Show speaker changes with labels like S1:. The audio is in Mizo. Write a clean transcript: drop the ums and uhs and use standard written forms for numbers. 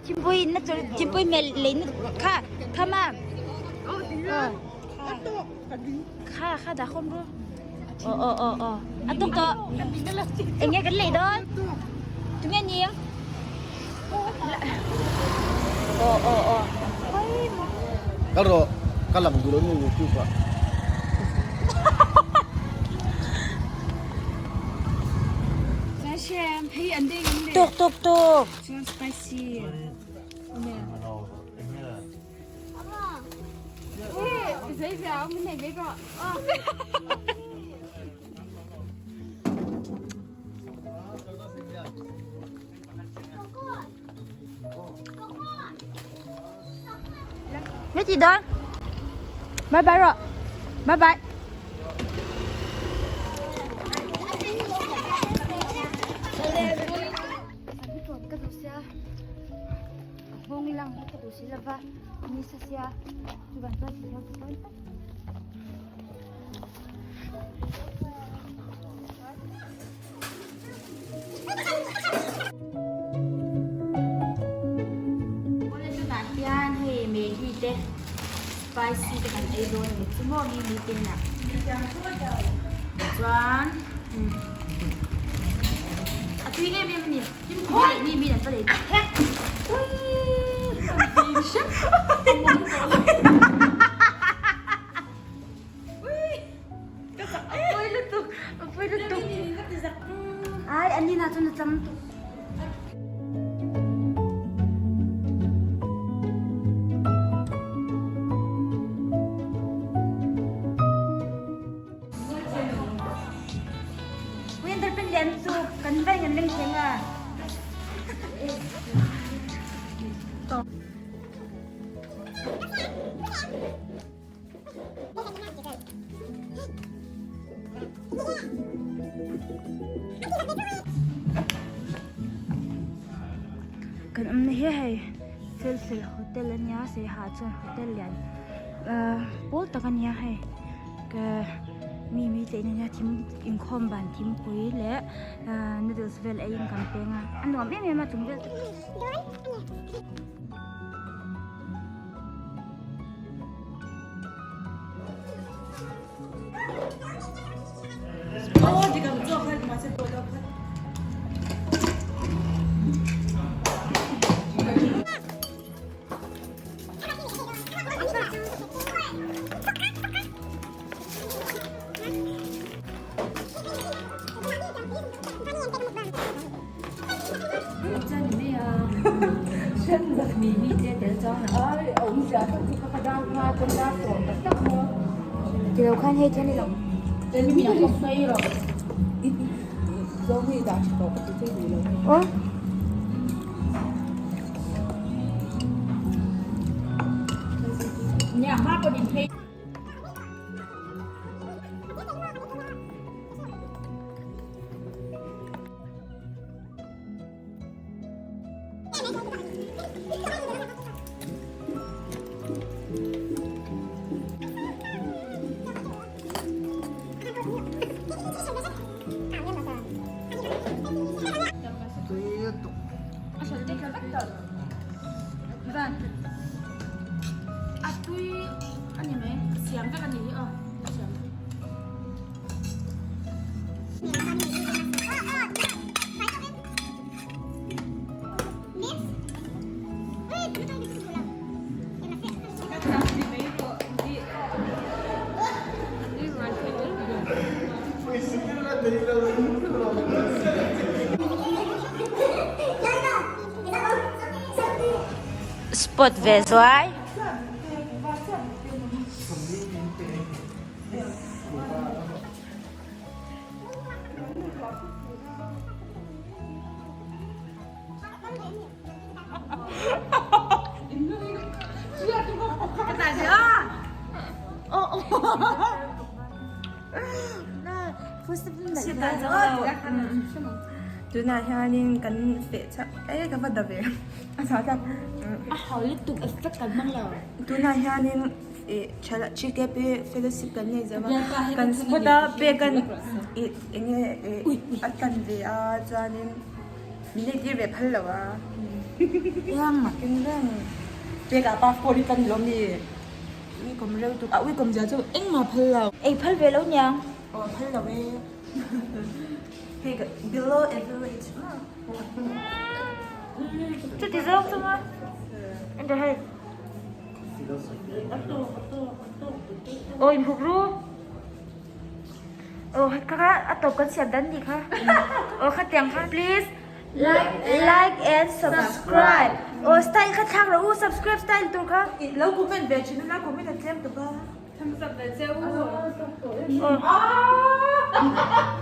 S1: Thingpui na thingpui mel lei na kha kha ma. Kha kha dah khawm ru. Aw aw aw aw. A tuk tawh. Eng nge kan lei dawn? Tunge ni? Aw aw aw.
S2: Kal rawh. Ka lang duh lo nu YouTube ah.
S1: Tuk tuk tuk.
S3: Spicy.
S1: Nghe chị đơn. Bye bye rồi. Bye bye. Tunah hian hei Maggi te spicy te kan ei dawn a ni chu maw mi mi te inah chuan a tui em em a ni mi mi an va lei hek Apoi lutuk, apoi lutuk. Ai, ani na chuan a cham tuk. Winter pen lian chu kan veng an leng thleng a. Kan awmna hi hei Felfel hotel a nia Saiha chuan hotel lian ahh pawl tak a nia hei ka mi mi te in a nia thim inkhawm ban thingpui leh ahh noodles vel eiin kan peng a a nuam em em a chung vel te Tilo khan hei then ilo. Ơ. A tui a ni mai siam vek a ni hi aw siam vek. Spot ve zuai.
S4: Tunah hianin kan feh chak e ka va da ve a chah tak
S1: a hau lutuk effect kan hmang lo
S4: tunah hianin ih thala GKP fellowship kan nei zo a kan spot a pek an ih eng nge ih a tan ve a chuanin min ei tir ve phal lo a.
S1: Yang.
S4: Keng reng. Pek ah passport hi kan lawm ni. Uikom reuh tuk a uikom zia chu engmah phal lo.
S1: Ei phal ve lo niang.
S4: Aw phal lo e. Hei ka below average ma.
S1: Chuti zawng chu maw? Enter hei. Aw inhuk ru. Aw kha kha a tawp kan siam dan nih kha. Aw khatiang kha please like like and subscribe. Aw style kha thlak rawh u subscribe style tur kha.
S4: Lo comment ve thin ula comment a tlem tawp a.
S1: Aw.